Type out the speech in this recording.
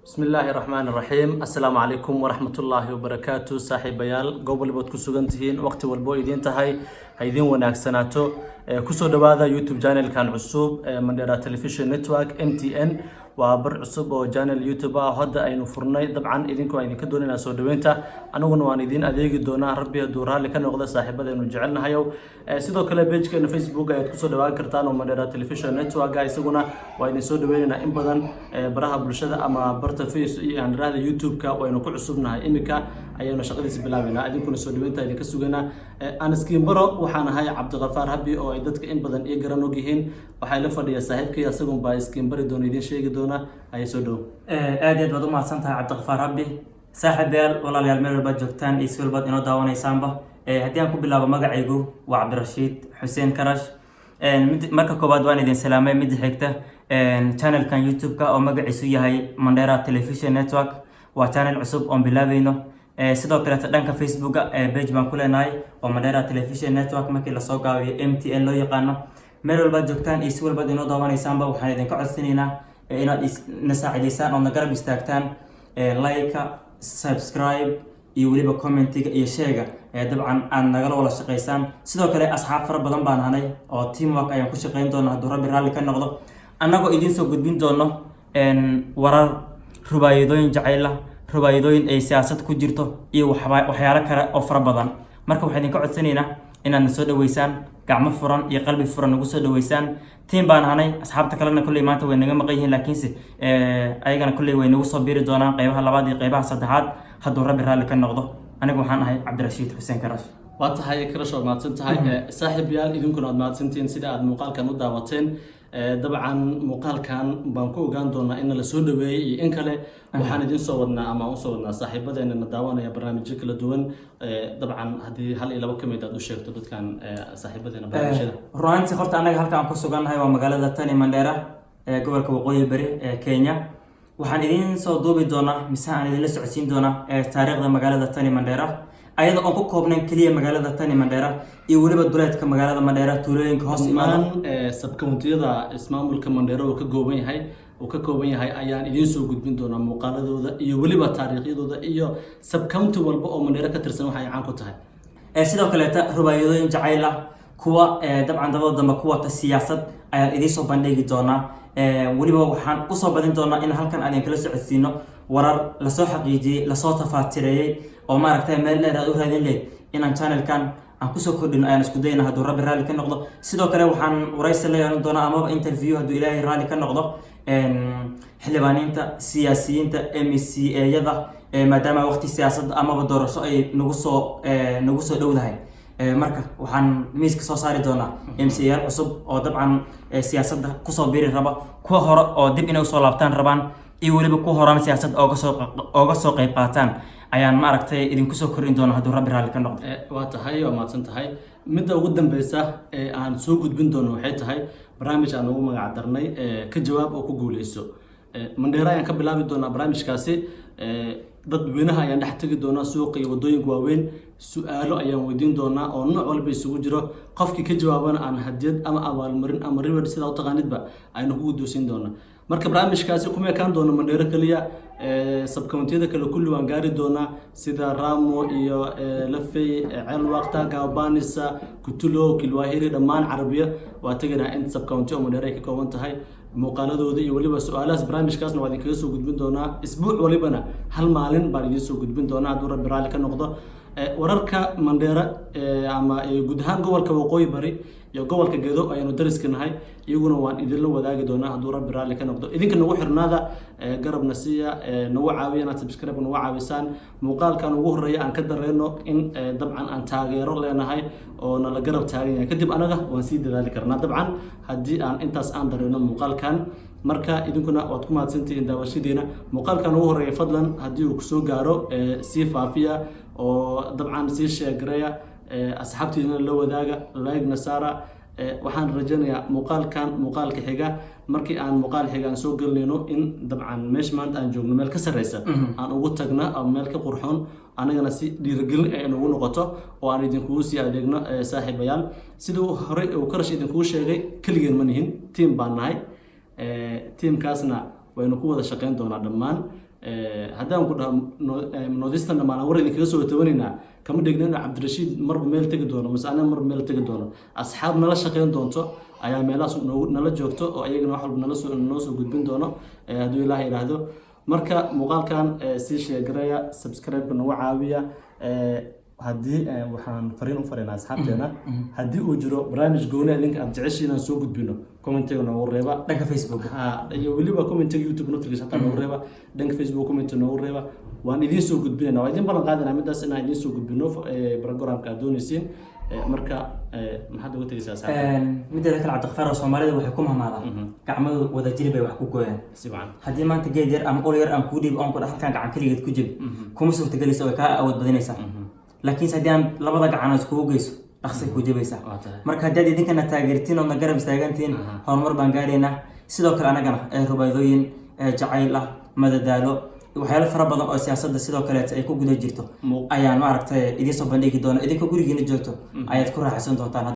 Bismi illaahi raxmaani raxiim. Assalaamu calaykum waraxmatullaahi wabarakaatu. Saaxiibayaal, goob walbood ku sugan tihiin, waqti walbo idiin tahay ha idiin wanaagsanaato. Kusoo dhawaada YouTube channelkan cusub ee Mandera Television Network, MTN. Waa bar cusub oo channel YouTube ah hadda aynu furnay. Dabcan idinku waan idinka doonaynaa soo dhaweynta, aniguna waan idiin adeegi doonaa, Rabbi hadduu raalli ka noqdo. Saaxiibadeenu jecelnahayow, sidoo kale pagekeena Facebook ayaad kusoo dhawaan kartaan oo Mandera Television Network ah. Isaguna waa idin soo dhaweynaynaa. In badan baraha bulshada ama barta face iyo aan idhaahda YouTube-ka waynu ku cusubnahay, imika ayaynu shaqadiisa bilaabaynaa. Idinkuna soo dhaweynta idinka suganaa. Aan iskiinbaro, waxaan ahay Cabdiqafaar Habi oo ay dadka in badan ii garan og yihiin. Waxay la fadhiya saaxiibkay, asagun baa iskiinbari doona, idiin sheegi doona. Ayay soo dhow. Aad iyo aad baad u mahadsan tahay, Cabdiqafaar Rabbi. Saaxiibayaal, walaalayaal, meel walbaad joogtaan iyo si walbaad inoo daawanaysaanba, haddii aan ku bilaabo, magacaygu waa Cabdirashiid Xuseen Karash. Mid marka koowaad waan idin salaamay. Midda xigta, channelkan YouTube-ka oo magaciisu yahay Mandera Television Network waa channel cusub oon bilaabayno. Sidoo kaleeta dhanka Facebooka page baan ku leenahay oo Mandera Television Network markii lasoo gaabiyo MTN loo yaqaano. Meel walbaad joogtaan iyo si walbaad inoo daawanaysaanba, waxaan idinka codsanaynaa inaad na saacidaysaan ood na garab istaagtaan, like-ka, subscribe iyo weliba commentiga iyo sheega dabcan aad nagala wada shaqaysaan. Sidoo kale asxaab fara badan baan hanay oo teamwork ayaan ku shaqayn doona hadduu Rabbi raalli ka noqdo, annagoo idiin soo gudbin doono warar, rubaayadooyin jacayl ah, rubaayadooyin ay siyaasad ku jirto iyo waxyaalo kale oo fara badan. Marka waxaan idinka codsanaynaa inaad na soo dhaweysaan, gacmo furan iyo qalbi furan nagu soo dhaweysaan. Team baan ahanay. Asxaabta kalena kolley maanta way naga maqan yihiin, laakiinse ayagana kolley way nagu soo biiri doonaan qeybaha labaad iyo qeybaha saddexaad hadduu Rabbi raalli ka noqdo. Anigu waxaan ahay Cabdirashiid Xuseen Karash. Waa tahay, Karash, waad mahadsan tahay. Saaxiibayaal, idinkuna waad mahadsantihiin sida aad muuqaalkan u daawateen. Dabcan muuqaalkan baan ku ogaan doonaa in la soo dhaweeyey iyo in kale. Waxaan idiin soo wadnaa ama aan usoo wadnaa saaxiibadeena na daawanaya barnaamijyo kala duwan. Dabcan haddii hal iyo laba ka mid aad u sheegto dadkan saaxiibadeena barnaamijyada. Runaantii horta annaga halka aan ku sugannahay waa magaalada tani Mandheera ee gobolka Waqooyi Bari ee Kenya. Waxaan idiin soo duubi doonaa mise aan idinla socodsiin doonaa taariikhda magaalada tani Mandheera, ayada oon ku koobnayn keliya magaalada tani Mandheera iyo weliba duleedka magaalada Mandheera, tuulooyinka hoos imaada. Dhammaan subcountiyada ismaamulka Mandheero uu ka kooban yahay ayaan idiin soo gudbin doonaa muuqaaladooda iyo weliba taariikhyadooda iyo subcounty walba oo Mandheero ka tirsan waxa ay caan ku tahay. Sidoo kaleeta rubaayadooyin jacayl ah, kuwa dabcan dabada dambe ku wata siyaasad ayaan idiin soo bandhigi doonaa. Weliba waxaan usoo badin doonaa in halkan aan idinkala socodsiino warar lasoo xaqiijiyey, lasoo tafaatireeyey oo maaragtay meel dheer aad u raadin lehed inaan channelkan aan kusoo kordhino ayaan isku dayna hadduu Rabbi raalli ka noqdo. Sidoo kale waxaan waraysi la yeelan doonaa amaba interview, hadduu Ilaahay raalli ka noqdo, xildhibaaniinta, siyaasiyiinta, MCA-yada, maadaama waqti siyaasadda amaba doorasho ay nagu soo dhowdahay. Marka waxaan miiska soo saari doonaa MCA-yaal cusub oo dabcan siyaasadda kusoo biri raba, kuwa hore oo dib inay usoo laabtaan rabaan iyo weliba kuwa horaan siyaasadda ooga soo qayb qaataan ayaan maaragtay idinku soo kordhin doona hadduu Rabbi raalli ka noqdo. Waa tahay, waa mahadsan tahay. Midda ugu dambeysa ee aan soo gudbin doono waxay tahay barnaamij aan ugu magac darnay "Ka jawaab oo ku guuleyso". Mandheera ayaan ka bilaabi doonaa barnaamijkaasi. Dadweynaha ayaan dhex tegi doonaa, suuqa iyo waddooyinka waaweyn. Su-aalo ayaan weydiin doonaa oo nooc walba isugu jiro. Qofkii ka jawaabana aan hadiyad ama abaalmarin ama reward, sidaa u taqaanidba, aynu ku guddoonsiin doonaa. Marka barnaamijkaasi kuma ekaan doono Mandheero keliya, subcountiyada kale kulli waan gaari doonaa, sida Ramo iyo Lafey, Ceelwaqta, Gaabanisa, Kutulo, Kilwahiri, dhammaan Carabiya waa tegaynaa. In subcounty oo Mandheero ay ka kooban tahay muuqaaladooda iyo weliba su-aalahaas, barnaamijkaasna waa idinkaga soo gudbin doonaa. Isbuuc walibana hal maalin baan idiin soo gudbin doonaa hadduu Rabbi raalli ka noqdo. Wararka Mandheera ama guud ahaan gobolka Waqooyi Bari iyo gobolka Gedo ayaynu dariska nahay, iyaguna waan idinla wadaagi doonaa hadduu Rabbi raalli ka noqdo. Idinka nagu xirnaada, garabna siiya, nagu caawiya inaad subscribe nagu caawisaan. Muuqaalkan ugu horeeya aan ka dareeno in dabcan aan taageero leenahay oo nala garab taagan yahay. Kadib anaga waan sii dadaali karnaa, dabcan haddii aan intaas aan dareeno muuqaalkan. Marka idinkuna waad ku mahadsantihiin daawashadiina. Muuqaalkan ugu horeeya fadlan haddii uu kusoo gaaro, sii faafiya oo dabcan sii sheegareya, asxaabtiina la wadaaga, like-na saara. Waxaan rajaynayaa muuqaalkan muuqaalka xiga, markii aan muuqaal xiga aan soo gelinayno, in dabcan meesha maanta aan joogno meel ka sarreysa aan ugu tagna ama meel ka qurxoon, anagana si dhiirigelin ay nagu noqoto oo aan idinkugu sii adeegno. Saaxiibayaal, siduu horey uu Karash idinkugu sheegay, keligeen ma nihin, team baan nahay. Teamkaasna waynu ku wada shaqeyn doonaa dhammaan. Haddaan ku dhaho Northeastern maalin war idinkaga soo tabanaynaa, kama dhigno inuu Cabdirashiid marba meel tegi doono mase aniga marba meel tegi doono. Asxaab nala shaqeyn doonto ayaa meelahaas nala joogto oo iyagana wax walba nala soo noo soo gudbin doono, hadduu Ilaah yidhaahdo. Marka muuqaalkan sii share gareeya, subscribe-ka nagu caawiya. Haddii waxaan fariin u faraynaa asxaabteena, haddii uu jiro barnaamij gooni idinka aad jeceshiin inaan soo gudbino, commentiga noogu reeba. Dhanka Facebook. Ha, iyo weliba commentiga YouTube naftigiisa hataa noogu reeba. Dhanka Facebook comment noogu reeba, waan idiin soo gudbinayna. Waa idiin ballan qaadinaa midaas inaan idiin soo gudbino programka aad doonaysiin. Marka maxaad uga tegaysaa asxaabta? Mideeda kale, Cabdiqafaar, oo Soomaalida waxay ku mahmaadaan gacmadu wadajir bay wax ku gooyaan. Si wacan. Haddii maanta geed yar ama ul yar aan kuu dhiibo oon ku dhaho halkan gacan keligeed ku jebi, kuma suurtagelaysa, way kaa awood badinaysaa. Laakiinse haddii aan labada gacanood iskugu geyso, dhaqsay kuu jebaysaa. Waa tahay. Marka haddaad idinkana taageertiin oodna garab istaagantiin, horumar baan gaaraynaa. Sidoo kale anagana rubaydooyin jacayl ah, madadaalo, waxyaalo fara badan oo siyaasadda sidoo kaleeta ay ku guda jirto ayaan maaragtay idiin soo bandhigi doona. Idinka gurigiina joogto ayaad ku raaxaysan doontaan.